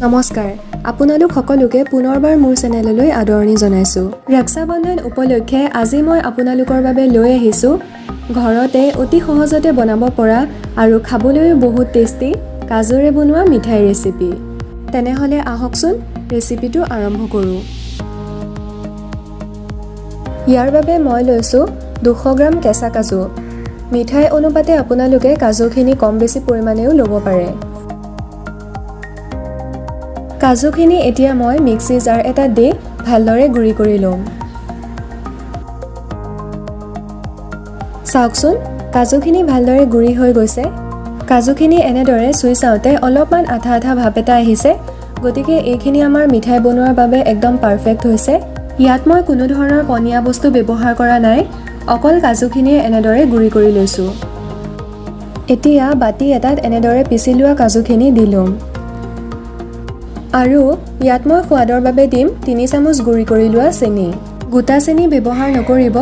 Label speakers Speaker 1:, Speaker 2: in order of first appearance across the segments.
Speaker 1: নমস্কাৰ, আপোনালোক সকলোকে পুনৰবাৰ মোৰ চেনেললৈ আদৰণি জনাইছোঁ। ৰক্ষাবন্ধন উপলক্ষে আজি মই আপোনালোকৰ বাবে লৈ আহিছোঁ ঘৰতে অতি সহজতে বনাব পৰা আৰু খাবলৈও বহুত টেষ্টি কাজুৰে বনোৱা মিঠাই ৰেচিপি। তেনেহ'লে আহকচোন, ৰেচিপিটো আৰম্ভ কৰোঁ। ইয়াৰ বাবে মই লৈছোঁ 200 গ্ৰাম কেঁচা কাজু। মিঠাই অনুপাতে আপোনালোকে কাজুখিনি কম বেছি পৰিমাণেও ল'ব পাৰে। কাজুখিনি এতিয়া মই মিক্সি জাৰ এটাত দি ভালদৰে গুড়ি কৰি ল'ম। চাওকচোন, কাজুখিনি ভালদৰে গুড়ি হৈ গৈছে। কাজুখিনি এনেদৰে চুই চাওঁতে অলপমান আঠা আঠা ভাৱ এটা আহিছে। গতিকে এইখিনি আমাৰ মিঠাই বনোৱাৰ বাবে একদম পাৰফেক্ট হৈছে। ইয়াত মই কোনো ধৰণৰ পনীয়া বস্তু ব্যৱহাৰ কৰা নাই, অকল কাজুখিনিয়ে এনেদৰে গুড়ি কৰি লৈছোঁ। এতিয়া বাতি এটাত এনেদৰে পিচি লোৱা কাজুখিনি দি ল'ম আৰু ইয়াত মই সোৱাদৰ বাবে দিম 3 চামুচ গুড়ি কৰি লোৱা চেনি। গোটা চেনি ব্যৱহাৰ নকৰিব,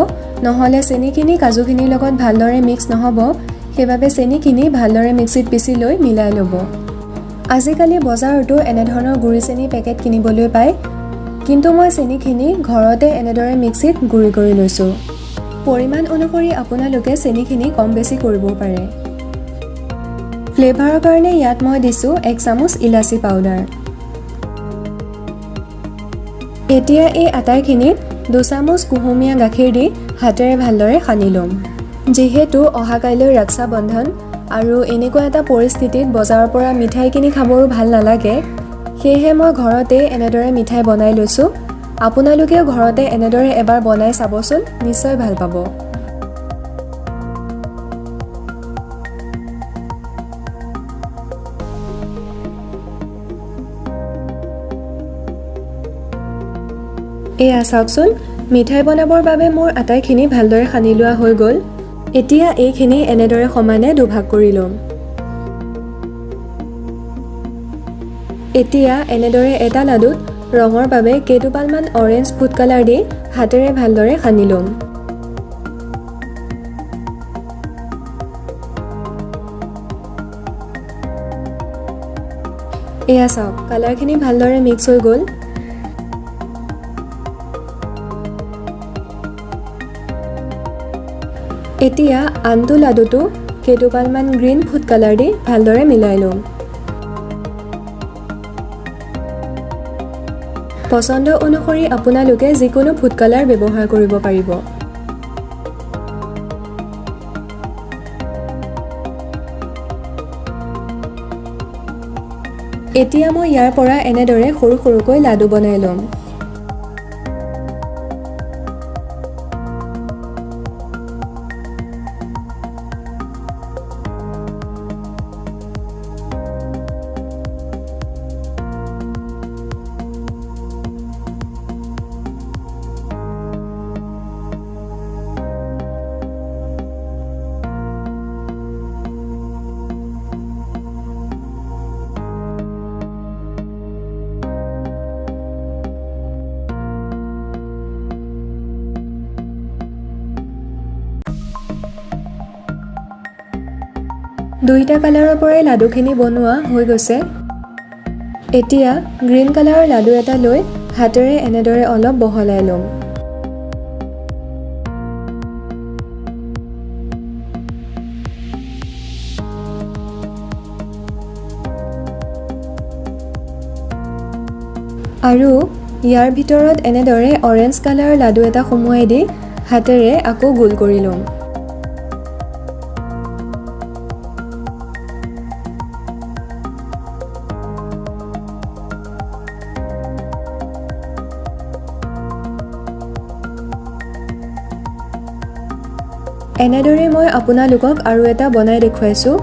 Speaker 1: নহ'লে চেনিখিনি কাজুখিনিৰ লগত ভালদৰে মিক্স নহ'ব। সেইবাবে চেনিখিনি ভালদৰে মিক্সিত পিচি লৈ মিলাই ল'ব। আজিকালি বজাৰতো এনেধৰণৰ গুড়ি চেনি পেকেট কিনিবলৈ পায়, কিন্তু মই চেনিখিনি ঘৰতে এনেদৰে মিক্সিত গুড়ি কৰি লৈছোঁ। পৰিমাণ অনুসৰি আপোনালোকে চেনিখিনি কম বেছি কৰিবও পাৰে। ফ্লেভাৰৰ কাৰণে ইয়াত মই দিছোঁ 1 চামুচ ইলাচি পাউডাৰ। এতিয়া এই আটাইখিনিত 2 চামুচ কুহুমীয়া গাখীৰ দি হাতেৰে ভালদৰে সানি ল'ম। যিহেতু অহা কাইলৈ ৰক্ষাবন্ধন আৰু এনেকুৱা এটা পৰিস্থিতিত বজাৰৰ পৰা মিঠাই কিনি খাবৰো ভাল নালাগে, সেয়েহে মই ঘৰতেই এনেদৰে মিঠাই বনাই লৈছোঁ। আপোনালোকেও ঘৰতে এনেদৰে এবাৰ বনাই চাবচোন, নিশ্চয় ভাল পাব। এয়া চাওকচোন, মিঠাই বনাবৰ বাবে মোৰ আটাইখিনি ভালদৰে সানি লোৱা হৈ গ'ল। এতিয়া এইখিনি এনেদৰে সমানে দুভাগ কৰি ল'ম। এতিয়া এনেদৰে এটা লাডুত ৰঙৰ বাবে কেইটোপালমান অৰেঞ্জ ফুড কালাৰ দি হাতেৰে ভালদৰে সানি ল'ম। এয়া চাওক, কালাৰখিনি ভালদৰে মিক্স হৈ গ'ল। এতিয়া আনটো লাডুটো কেইটোপালমান গ্ৰীণ ফুড কালাৰ দি ভালদৰে মিলাই ল'ম। পচন্দ অনুসৰি আপোনালোকে যিকোনো ফুড কালাৰ ব্যৱহাৰ কৰিব পাৰিব। এতিয়া মই ইয়াৰ পৰা এনেদৰে সৰু সৰুকৈ লাডু বনাই ল'ম। দুইটা কালাৰৰ পৰাই লাডুখিনি বনোৱা হৈ গৈছে। এতিয়া গ্ৰীণ কালাৰৰ লাডু এটা লৈ হাতেৰে এনেদৰে অলপ বহলাই ল'ম। আৰু ইয়াৰ ভিতৰত এনেদৰে অৰেঞ্জ কালাৰৰ লাডু এটা সুমুৱাই দি হাতেৰে আকৌ গোল কৰি ল'ম। এনেদৰে মই আপোনালোকক আৰু এটা বনাই দেখুৱাইছোঁ।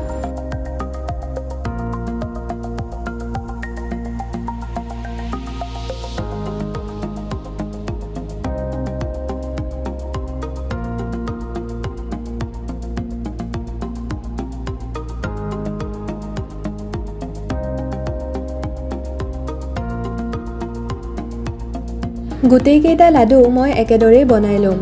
Speaker 1: গোটেইকেইটা লাডু মই একেদৰেই বনাই ল'ম।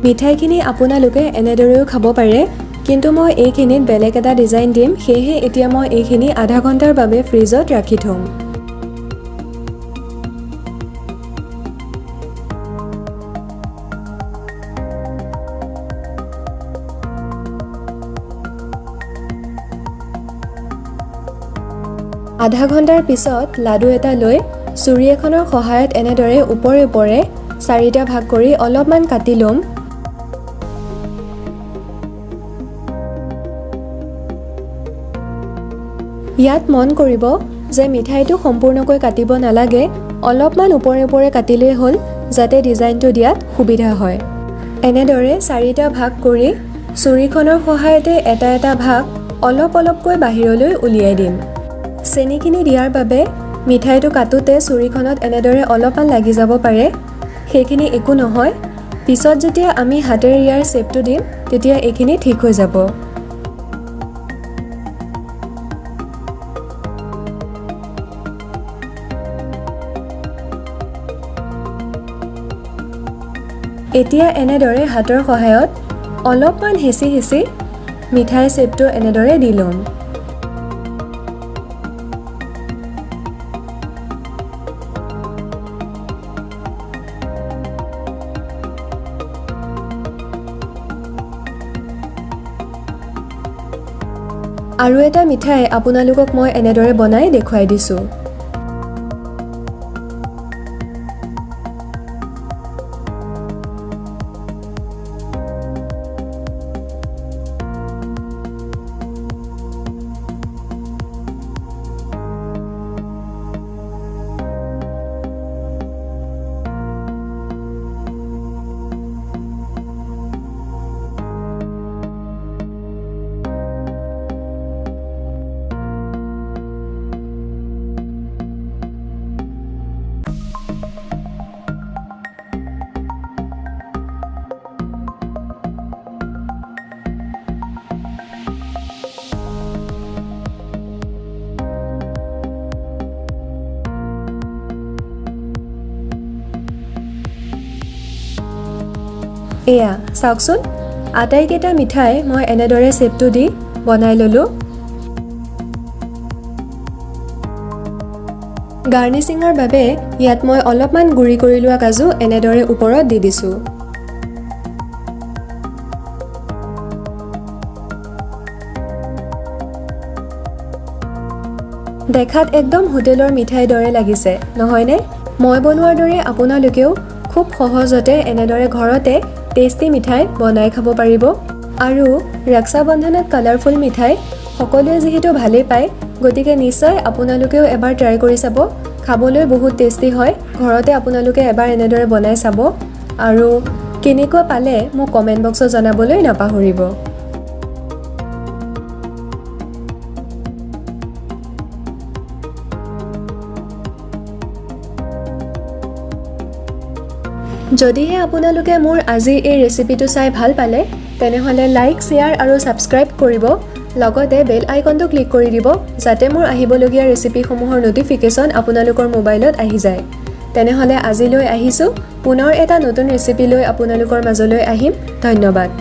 Speaker 1: মিঠাইখিনি আপোনালোকে এনেদৰেও খাব পাৰে, কিন্তু মই এইখিনিত বেলেগ এটা ডিজাইন দিম, সেয়েহে এতিয়া মই এইখিনি আধা ঘণ্টাৰ বাবে ফ্ৰিজত ৰাখি থ'ম। আধা ঘণ্টাৰ পিছত লাডু এটা লৈ চুৰি এখনৰ সহায়ত এনেদৰে ওপৰে ওপৰে চাৰিটা ভাগ কৰি অলপমান কাটি ল'ম। ইয়াত মন কৰিব যে মিঠাইটো সম্পূৰ্ণকৈ কাটিব নালাগে, অলপমান ওপৰে ওপৰে কাটিলেই হ'ল, যাতে ডিজাইনটো দিয়াত সুবিধা হয়। এনেদৰে চাৰিটা ভাগ কৰি চুৰিখনৰ সহায়তে এটা এটা ভাগ অলপ অলপকৈ বাহিৰলৈ উলিয়াই দিম। চেনিখিনি দিয়াৰ বাবে মিঠাইটো কাটোতে চুৰিখনত এনেদৰে অলপমান লাগি যাব পাৰে, সেইখিনি একো নহয়। পিছত যেতিয়া আমি হাতেৰে ইয়াৰ শ্বেপটো দিম তেতিয়া এইখিনি ঠিক হৈ যাব। এতিয়া এনেদৰে হাতৰ সহায়ত অলপমান হেঁচি হেঁচি মিঠাই শ্বেপটো এনেদৰে দি ল'ম। আৰু এটা মিঠাই আপোনালোকক মই এনেদৰে বনাই দেখুৱাই দিছোঁ। এয়া চাওকচোন, আটাইকেইটা মিঠাই মই এনেদৰে শ্বেপটো দি বনাই ল'লোঁ। গাৰ্নিচিঙৰ বাবে ইয়াত মই অলপমান গুড়ি কৰি লোৱা কাজু এনেদৰে ওপৰত দি দিছোঁ। দেখাত একদম হোটেলৰ মিঠাইৰ দৰে লাগিছে নহয়নে? মই বনোৱাৰ দৰে আপোনালোকেও খুব সহজতে এনেদৰে ঘৰতে টেষ্টি মিঠাই বনাই খাব পাৰিব। আৰু ৰক্ষা বন্ধনত কালাৰফুল মিঠাই সকলোৱে যিহেতু ভালেই পায়, গতিকে নিশ্চয় আপোনালোকেও এবাৰ ট্ৰাই কৰি চাব। খাবলৈ বহুত টেষ্টি হয়। ঘৰতে আপোনালোকে এবাৰ এনেদৰে বনাই চাব আৰু কেনেকুৱা পালে মোক কমেণ্ট বক্সত জনাবলৈ নাপাহৰিব। যদিহে আপোনালোকে মোৰ আজিৰ এই ৰেচিপিটো চাই ভাল পালে, তেনেহ'লে লাইক, শ্বেয়াৰ আৰু ছাবস্ক্ৰাইব কৰিব, লগতে বেল আইকনটো ক্লিক কৰি দিব, যাতে মোৰ আহিবলগীয়া ৰেচিপিসমূহৰ ন'টিফিকেশ্যন আপোনালোকৰ মোবাইলত আহি যায়। তেনেহ'লে আজিলৈ আহিছোঁ, পুনৰ এটা নতুন ৰেচিপি লৈ আপোনালোকৰ মাজলৈ আহিম। ধন্যবাদ।